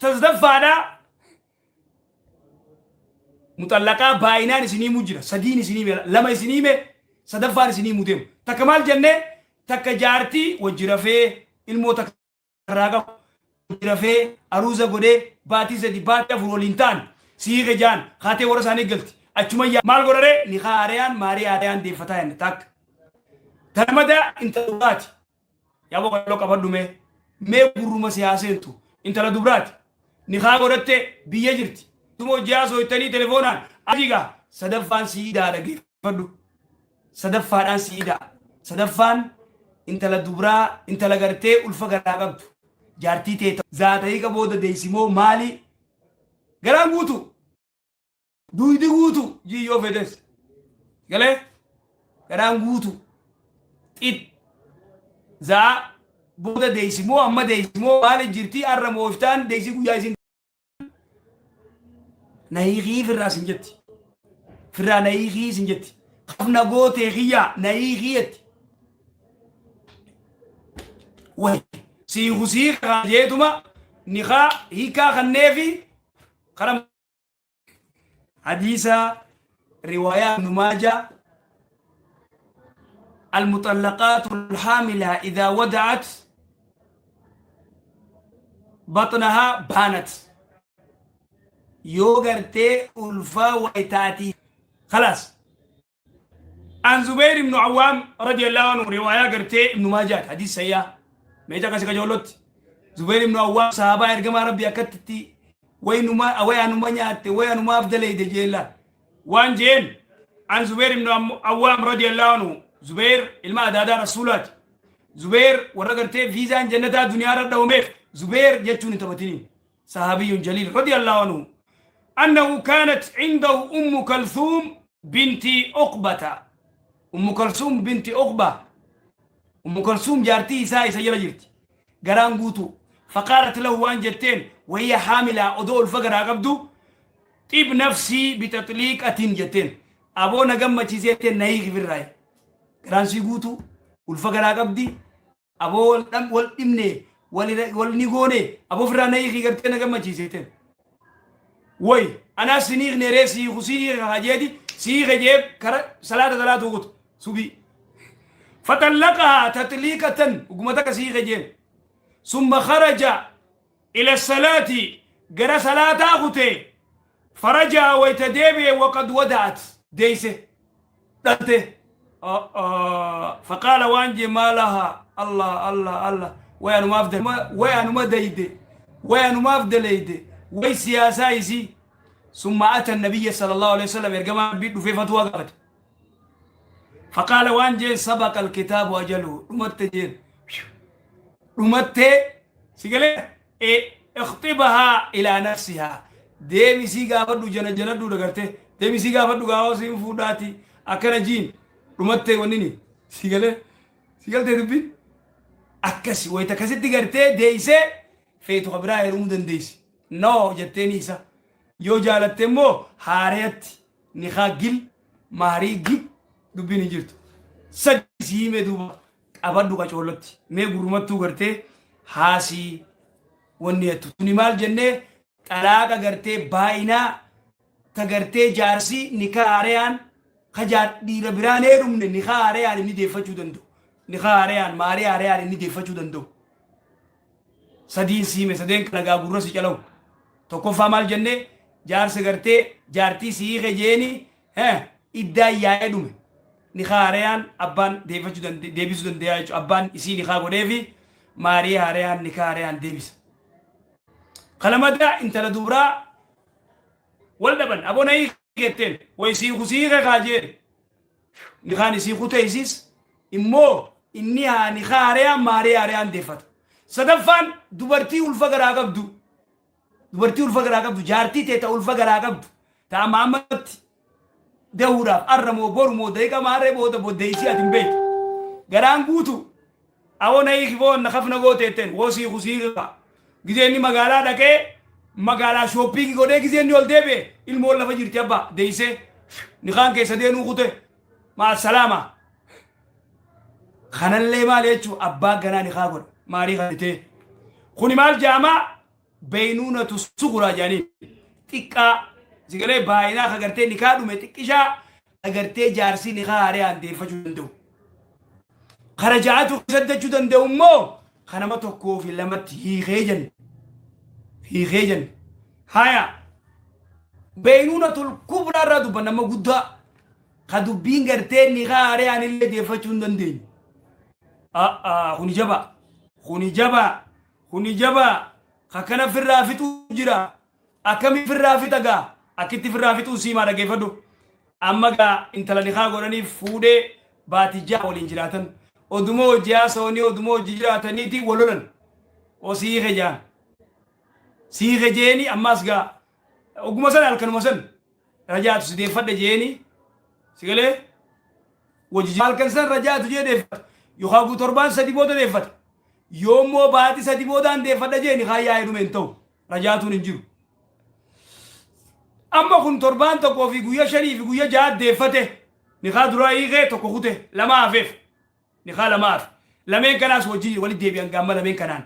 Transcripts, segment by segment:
Tasdaffaadhaa muxallaqaa baay'inaan isinii himuu jira. Sadiin isinii hime, lama isinii hime, sadaffaan isinii himuu deemu. Takka maal jennee? Takka jaartii wajji rafee ilmoo takka irraa qabu wajji rafee aruuza godhee baatii 3 baatii 4 waliin ta'an sihiike ja'an kaatee warra isaanii galti. Achuma yaa maal godharee nikaa haarayaan maarii haarayaan deeffataa jenne takka. Tanamada intala duraati. Yaa boqolloo qabadhu mee. Mee gurruma si haa seentu. Intala dubraati. Nikaa godhatte biyya jirti. Tuma hojii haasooytanii telefoonaan ajigaa sadaffaan si idaa dhageeffadhu. Sadaffaadhaan si idaa. Sadaffaan intala dubraa intala gartee ulfa garaa qabdu. Jaartii tee zaatayiqa booda deessi moo maali? Garaan guutu. Duydi guutu jii yoo fetes. Galee garaan guutu xit zaa booda deessi moo amma deessi moo maali jirti arra moo iftaan deessi guyyaa isin na hiikii firraa sin jetti. Firraa na hiikii sin jetti. Kafna gootee kiyyaa na hiikii jetti. Way siiku siikaa jeetuma nikaa hiikaa kanneefi kara Hadiisa riwaayaa Ibnu Maajaa المطلقات الحاملة إذا ودعت بطنها بانت yoo gartee ulfaa waytaatii خلاص عن زبير بن عوام رضي الله عنه رواية قرتي ابن ماجه حديث سيئة ميجا كاسي كجولوت زبير بن عوام صحابة ارجما ربي أكتتي وينما وينما نياتي وينما أفضل يدجيلا وان جين عن زبير بن عوام رضي الله عنه زبير ilma adaadaa rasuulaati Zubeer warra gartee viizaan jannataa duniyaa irra dhawameef Zubeer jechuun hin taphatiniin sahabiyyun jaliil radiyallahu anhu annahu kaanat indahu ummu kalthuum binti uqbata ummu kalsuum binti uqba ummu kalsuum jaartii isaa isa jala jirti garaan guutuu faqaalat lahu waan jetteen wahiya haamilaa odoo ulfa garaa qabdu xib nafsii bitaxliiqatin jetteen aboo na gammachiisee jetteen na hiiki firraayi garaan sii guutuu ulfa garaa qabdi aboo wal dham wal dhibne wal wal ni goone aboo firraa na hiiki gartee na gammachiise jetteen way anaa sin hiikne ree sii hiiku sii hiika hajeeti sii hiike jee kara salaata salaatuu kutu subii faxallaqahaa taxliiqatan uguma takka sii hiike jeen summa kharaja ila salaati gara salaataa kute farajaa wayta deebi'e waqad wada'at deeyse dhalte faqaala waan jee maa lahaa allah allah allah way anumaaf way anuma dayde way anumaaf daleyde way siyaasaa isii summa ata nabiyya sallallahu alaihi wasallam ergamaa rabbii dhufee fatwaa gaafate faqaala waan jeen sabaqa alkitaabu ajaluhu dhumatte jeen dhumattee si galee ikhtibahaa ilaa nafsihaa deemi sii gaafadhu jana janadhu dagarte deemi sii gaafadhu gaafa siin fuudhaati akkana jiin dhumattee wannini si galee si galtee dubbiin akkasi wayita akkasitti gartee deeysee feetu ka biraa heerumuu dandeessi no jetteeni isa yoo jaalatte immoo haarayatti nikaa gil maarii gil dubbiin hin jirtu sadi si hime duuba qabadhu qacoollotti mee gurrumattuu gartee haasii wanni jettu tuni maal jennee xalaaqa gartee baay'inaa ta gartee jaarsi nikaa haarayaan ka jaar dhiira biraan heerumne nikaa haarayaan inni deeffachuu danda'u nikaa haarayaan maarii haarayaan inni deeffachuu danda'u sadiin siime sadeen kana gaa gurra si calawu tokkoffaa maal jennee jaarsa gartee jaartii si hiike jeeni iddaan yaa'ee dhume nikaa haarayaan abbaan deebifachuu deebisuu dandeeyaa jechuudha. Abbaan isii nikaa godheefi maarii haarayaan nikaa haarayaan deebisa. Kalamadaa intala dubraa wal dhaban aboo na hiiketteen way sii kusii hiike kaa jeen nikaan isii kutee isiis immoo inni haa nikaa haarayaan maarii haarayaan deeffata. Sadaffaan dubartii ulfa garaa qabdu dubartii ulfa garaa qabdu jaartii tee ta ulfa garaa qabdu ta amma ammatti dahuudhaaf arra moo boru moo daqiiqa maarree booda boddeessii ati hin beektu garaan guutu awoo na hiiki boo na kafna gooteetteen woo siiku siiqa gizee inni magaalaa dhaqee magaalaa shooppiingii godhee gizee inni ol deebi'e ilmoon lafa jirti abbaa deessee nikaan keessa deenuu kute maa salaama kanallee maal jechuu abbaa ganaa nikaa godha maarii kanitee kuni maal jaamaa. Beynuunatu suguraa jedhaniin. Xiqqaa sigalee baay'inaa ka gartee nikaa dhume xiqqishaa ka gartee jaarsi nikaa haareyaan deeffachuu danda'u. Ka raja'atu keessatti jechuu danda'u immoo ka nama tokkoo fi lamatti hiikee jenna. Hiikee jenna. Haya. Beynuunatul kubraa irraa dubbanna amma guddaa. Ka dubbiin gartee nikaa haareyaan illee deeffachuu hin dandeenye. A'aa kuni jabaa. Kuni jabaa. Kuni jabaa. Ka kana firraa fixuu jira. Akkami firraa fixa gaa? Akkitti firraa fixuu siimaa dhaggeeffadhu. Amma gaa intala nikaa godhaniif fuudhee baati 6 waliin jiraatan. Oduma hojii haasawanii oduma hojii jiraataniiti wal lolan. O siike jaan. Siike jeeni ammaas gaa oguma sana halkanuma san rajaatu si deeffadhe jeeni si galee wajji halkan san rajaatu jee deeffata. Yookaan torbaan 3 booda deeffata. Yoommoo baati 3 boodaan deeffadha jeeni kaan yaa'ee dhume hin ta'u. Rajaatuun hin jiru. Amma kun torbaan tokkoo fi guyya shanii fi guyya ja'a deeffate. Nikaa duraa hiikee tokko kute lama hafeef. Nikaa lama hafe. Lameen kanaas wajji walitti deebi'an gaamma lameen kanaan.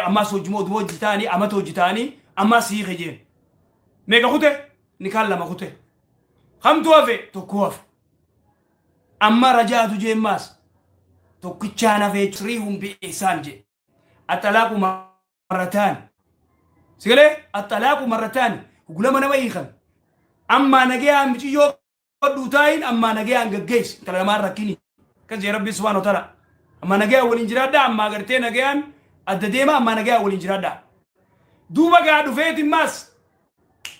Ammaas hojii oduma hojii ta'anii amata hojii ta'anii ammaas hiike jeen. Meeqa kute? Nikaan lama kute. Kamtu hafe? Tokko hafe. Amma rajaatu jeemmaas tokkichaan hafee siriihun bi'isaan jee. Axalaaqu marrataan. Sigalee axalaaqu marrataan gulama nama hiikan. Ammaa nagayaan miciyyoo qadhuu taayin ammaa nagayaan gaggeessi intala lamaan rakkini. Akkas jee Rabbi subhaanahu wa ta'ala. Ammaa nagayaan waliin jiraadhaa ammaa gartee nagayaan adda deema ammaa nagayaan waliin jiraadhaa. Duuba gaa dhufeetin maas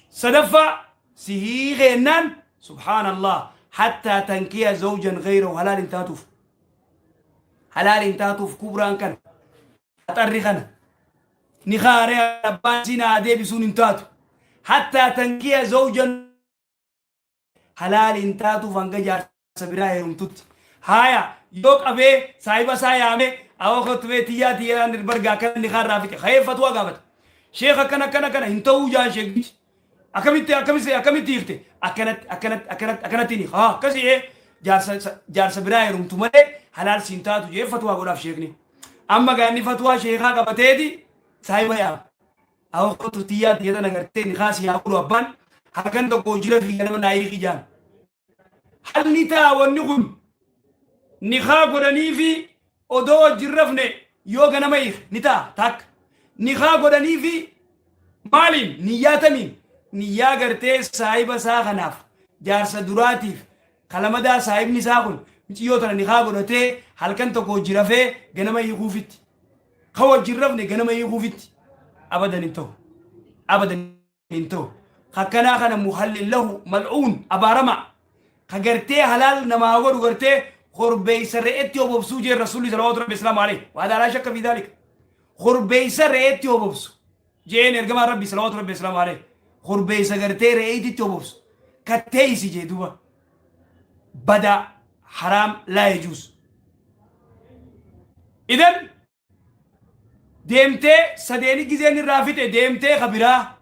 sadaffaa si hiikeennaan subhaanallah hattaa tankiya zawjan gayrahu halaal hin taatuuf. Halaal hin taatuuf kubraan kana. Haxarri kana. Ni kaaree abbaan siin haa deebisuun hin taatu. Hattaa tankiya zawjan halaal hin taatuuf hanga jaarsa biraa heerumtutti. Haaya yoo qabee saahiba isaa yaamee awoo kottu mee tiyyaa tiyyaan bargaa akkana ni kaarraa fixe ka'ee fatwaa gaafata. Sheekh akkana akkana akkana hin ta'uu jaan sheekhichi. Akkamitti akkamitti akkamitti hiikte akkanatti akkanatti akkanatti akkanatti ni haa akkasii ee jaarsa jaarsa biraa heerumtu malee halaal siin taatu jee fatwaa godhaaf sheekni. Amma gaa inni fatwaa sheekaa qabateeti saahiba yaama. Awoo kottu tiyyaa tiyya tana gartee ni kaasii haa godhu abbaan halkan tokko hojii fi ganama naa hiiki jaan. Halli ta'a wanni kun nikaa godhanii fi odoo wajjin rafne yoo ganama hiike ni ta'a takka. Nikaa godhanii fi maaliin niyyaa tamiin niyyaa gartee saahiba isaa kanaaf jaarsa duraatiif kalamadaa saahibni isaa kun miciyyoo tana nikaa godhatee halkan tokko hojii rafee ganama hiikuufitti. Ka wajjin rafne ganama hiikuufitti abadan hin ta'u. Abadan hin ta'u. Kakkanaa kana muhallil lahu mal'uun abaarama. Ka gartee halaal namaa godhu gartee korbeeysa re'etti hobobsuu jeen rasuulli salawaatu rabbi islaamu alayhi. Waa laa shakka fi dhaalika. Korbeeysa re'etti hobobsu jeen ergamaan rabbi salawaatu rabbi islaamu alayhi. Korbeeysa gartee re'eetitti hobobsu. Katteeysi jee duuba. Bada haraam laa yajuus. Idan deemtee sadeeni gizeen irraa fixe deemtee ka biraa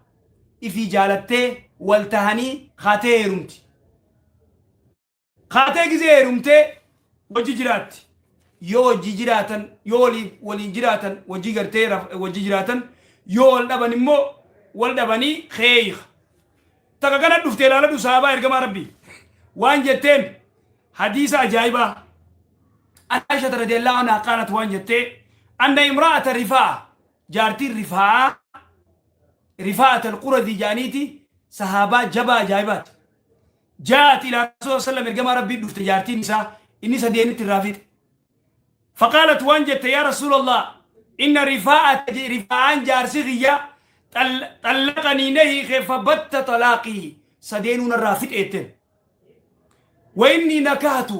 ifii jaalattee wal tahanii kaatee heerumti. Kaatee gizee heerumtee wajji jiraatti. Yoo wajji jiraatan yoo waliin jiraatan wajji gartee wajji jiraatan yoo wal dhaban immoo wal dhabanii keeyika. Takka kana dhuftee ilaaladhu sahaabaa ergamaa rabbii. Waan jetteen hadiisa ajaa'ibaa. Aisha radiyallahu anha qaalat waan jettee anna imra'ata rifaa'a jaartiin rifaa'a rifaa'at al-quradii jaaniiti sahaabaa jabaa ajaa'ibaati. Jaa'at ilaa rasuula sallam ergamaa rabbii dhufte jaartiin isaa inni sadeenitti irraa fixe. Faqaalat waan jette yaa rasuulallah inna rifaa'ata rifaa'aan jaarsi kiyya xallaqanii na hiike fabatta xalaaqii sadeenuu narraa fixe jetteen. وإني نكهت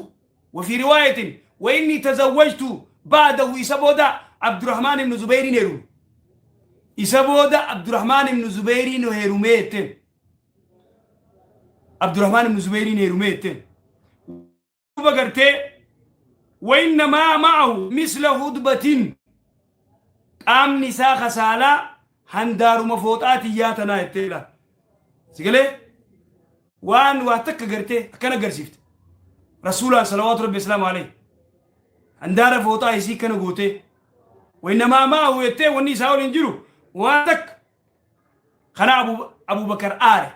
وفي رواية وإني تزوجت بعده إسبودا عبد الرحمن بن زبير نيرو إسبودا عبد الرحمن بن زبير نيرو عبد الرحمن بن زبير نيرو بغرتي وإنما معه مثل هدبة qaamni isaa kasaalaa handaaruma fooxaatii yaatanaa jetteedha. Sigalee waan waa takka gartee akkana agarsiifte. Rasuulaan salawaatu rabbi islaamu alayhi. Handaara fooxaa isii kana gootee. Waynamaa ma'ahu jettee wanni isaa waliin jiru waan takka. Kana Abubakar aare.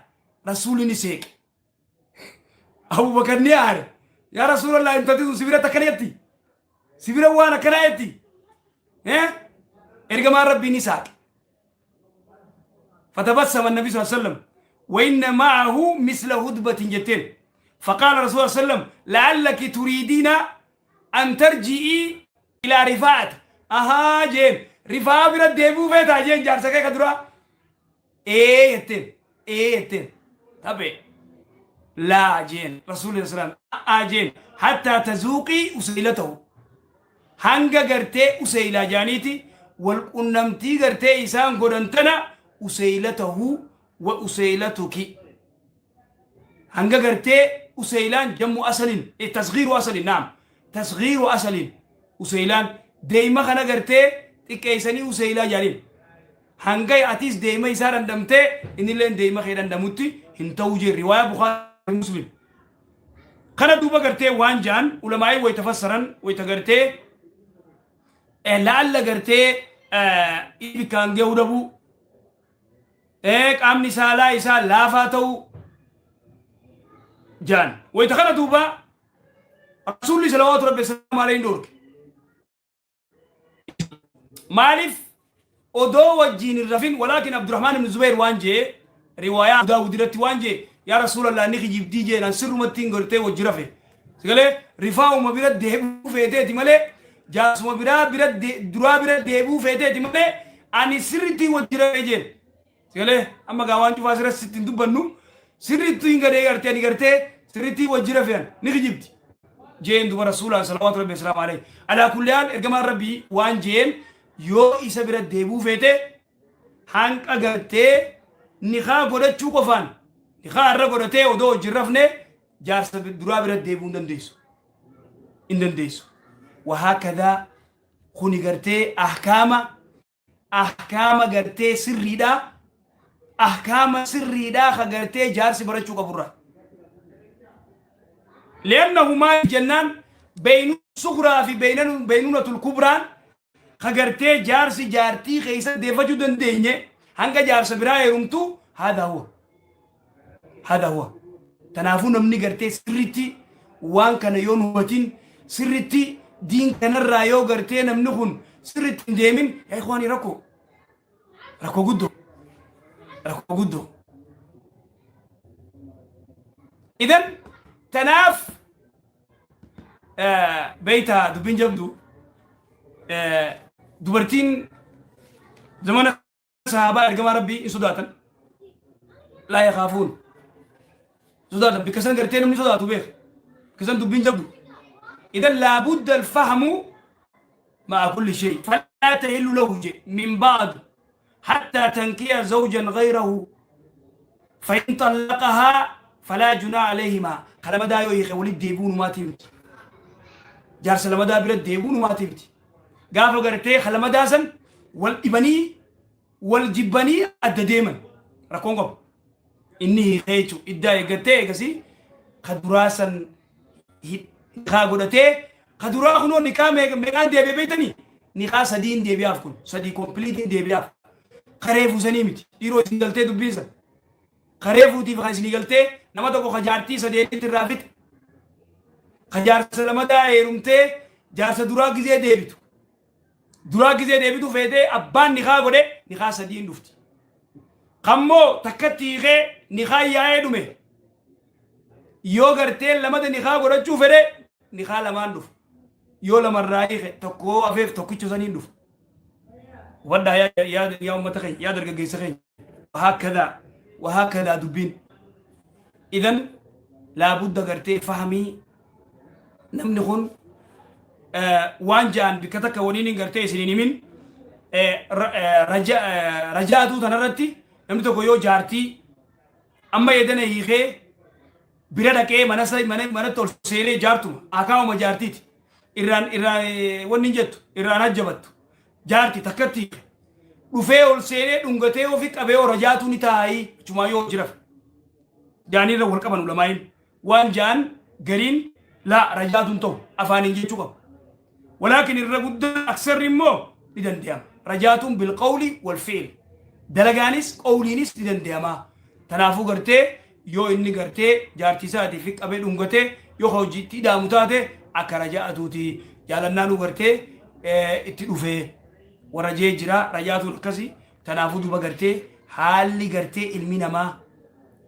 Rasuulli ni seeqe. Abubakar ni aare. Yaa Rasuulallah, intalti sun si biratti akkana jetti. Si bira waan akkanaa jetti. Ergamaan Rabbii ni saaqe. فتبسم النبي صلى الله عليه وسلم وإن معه مثل هدبة جتين. فقال رسول الله صلى الله عليه وسلم: لعلك تريدين أن ترجعي إلى رفاعة. أها جين، رفاعة bira deebi'uu feetaa jeen jaarsa kee ka duraa. Ee jetteen, ee jetteen. Tabe لا jeen رسول الله صلى الله عليه وسلم. Aa jeen، حتى تذوقي أسيلته, hanga gartee useylaa jaaniiti wal qunnamtii gartee isaan godhan tana, أسيلته وأسيلتك, hanga gartee useylaan جمع أسل, تصغير أسل, نعم, تصغير أسل. Useylaan deeyma kana gartee xiqqeessanii useylaa jaaniin. Hanga atis deeyma isaa dhandhamtee innilleen deeyma kee dhandhamutti hin ta'u jee. Riwaayaa Bukhari Muslim. Kana duuba gartee waan jaan ulamaa'ii wayta fassaran, wayta gartee la'alla gartee bikkaan gahuu dhabuu, qaamni saalaa isaa laafaa ta'uu jaan. Wayta kana duuba Rasuulli صلوات ربي وسلامه عليه dhoorke. Maaliif? Odoo wajjiin hin rafin. ولكن Abdurrahmaan ibn Zubayr waan jee, riwaayaa Abu Daawud irratti waan jee: yaa Rasuulallah, ni kijibdii jeen, an sirrumatti hin gartee wajji rafe. Sigalee rifaa'uma bira deebi'uu feeteeti malee, jaarsuma biraa bira duraa bira deebi'uu feeteeti malee, ani sirriitti wajji rafe jeen. Sigalee amma gaa waan cufaa sirra sitti hin dubbannu. Sirriitti hin gadee gartee, ani gartee sirriitti wajji rafean, ni kijibdi jeen. Duba Rasuulaan صلوات ربي وسلامه عليه, على كل حال, ergamaan Rabbii waan jeen: yoo isa bira deebi'uu feete, hanqa gartee nikaa godhachuu qofaan, nikaa irra godhatee odoo hojii rafne jaarsa duraa bira deebi'uu hin dandeessu, hin dandeessu. وهكذا kuni gartee ahkaama gartee sirriidha, ahkaama sirriidha ka gartee jaarsi barachuu qaburra. لأنه ما jennaan بينونة صغرى fi بينونة الكبرى ka gartee jaarsi jaartii keessa deeffachuu dandeenye hanga jaarsa biraa heerumtu. هذا هو, هذا هو. Tanaafuu namni gartee sirritti waan kana yoo hubatin, sirritti diin kanarraa yoo gartee namni kun sirritti hin deemin, yaa إخواني, rakkoo, rakkoo guddoo, rakkoo guddoo. إذن tanaaf beeyta, dubbiin jabdu dubartiin zamana sahaabaa ergamaa Rabbii hin sodaatan. لا يخافون, sodaatan. Bikka san gartee namni sodaatu beek, bikka san dubbiin jabdu. إذن لابد الفهم مع كل شيء. فلا تحل له من بعد حتى تنكح زوجا غيره, فإن طلقها فلا جناح عليهما. Kalamadaa yoo hiike walitti deebi'uun maatii miti. Jaarsa lamadaa bira deebi'uun maatii miti. Gaafa gartee kalamadaa san wal dhibanii, wal jibbanii adda deeman, rakkoon qabu. Inni hiikee jechuudha. Iddaa eeggattee eegasii ka duraa san nikaa godhatee, ka duraa kunoo nikaa meeqaan deebi'ee beektanii? Nikaa sadiin deebi'aaf, kun sadii completeiin deebi'aaf. Karee fuusanii miti. Dhiiroo, isin galtee dubbiinsa. Karee fuutiif kan isinii galtee, nama tokko ka jaartii sadeenitti irraa fixe. Ka jaarsa lamadaa heerumtee jaarsa duraa gizee deebitu. Duraa gizee deebitu feetee abbaan nikaa godhe, nikaa sadiin dhufti. Kammoo takkatti hiikee nikaa yaa'ee dhume. Yoo gartee lamada nikaa godhachuu fedhe, nikaa lamaan dhufu. Yoo lamarraa hiike, tokko hafeef tokkicha saniin dhufu. Waddaa yaa yaa uummata keenya, yaa dargaggeessa keenya. وهكذا وهكذا dubbiin. إذن لابد gartee fahamii namni kun waan ja'an bikka takka waliin hin gartee isiniin himin. Rajaatuu tanarratti namni tokko yoo jaartii amma edana hiikee bira dhaqee mana manatti ol seenee, jaartuma akaawuma jaartiiti, irraan wanni hin jettu, irraan hajjabattu, jaarti takkatti hiike dhufee ol seenee dhungatee ofi qabee rajaatuu ni taa'ii achumaa yoo jirafe jaaniirra wal qaban. Ulamaayin waan jaan gariin laa, rajaatuun ta'u afaaniin jechuu qaba. ولكن irra guddaa aksarri immoo ni danda'ama rajaatuun بالقول والفعل. Dalagaanis qowliinis ni dandayama. Tanaafuu gartee yoo inni gartee jaartii isaatii fi qabee dhungate yoo ka hojii itti ida'amu taate akka raja'atuuti. Jaalannaanuu gartee itti dhufee warra jee jira raja'atuun akkasi. Tanaafuu duuba gartee haalli gartee ilmi namaa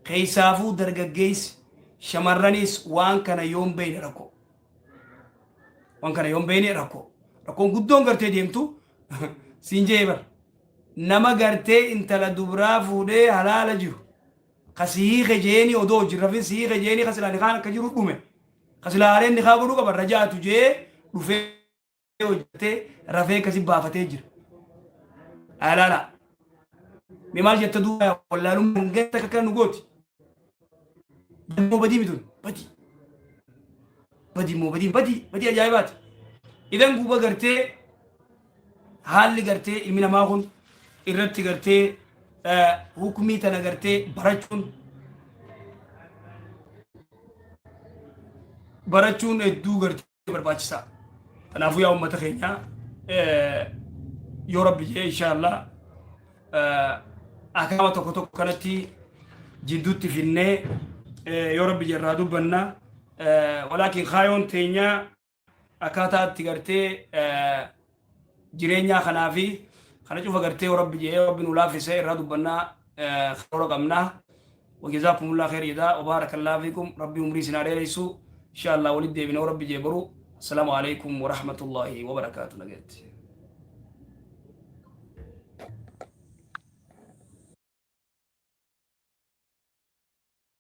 keessaafuu dargaggeessi shamarranis waan kana yoon beeyne rakkoo. Waan kana yoon beeyne rakkoo. Rakkoon guddoon gartee deemtu siin jee bar. Nama gartee intala dubraa fuudhee halaala jiru. Ka si hiike jeeni odoo hojii rafin si hiike jeeni ka silaa nikaan akka jiru dhume. Ka silaa hareen nikaa godhuu qaban rajaatu jee dhufee hojjetee rafee akkasi baafatee jira. Alaala. Mee maal jetta duuba wallaalummaan hanga takka akkana nu gooti. Badii badii mitun badii. Badii moo badii badii badii ajaa'ibaati. Idan guuba gartee haalli gartee ilmi namaa kun irratti gartee hukumii tana gartee barachuun barachuun hedduu gartee barbaachisaa. Kanaafuu yaa uummata keenya yoo rabbi jee inshaallah akaama tokko tokko kanatti jidduutti finnee yoo rabbi jirraa dubbanna. Walaakin kaayoon teenya akkaataa itti gartee jireenyaa kanaa fi kana cufa gartee yoo rabbi jee rabbi nu laaffise irraa dubbannaa karoora qabnaa. وجزاكم الله خير جزاء وبارك الله فيكم ربي عمري سنة ريسو إن شاء الله ولد بنا ربي جبرو السلام عليكم ورحمة الله وبركاته نجت.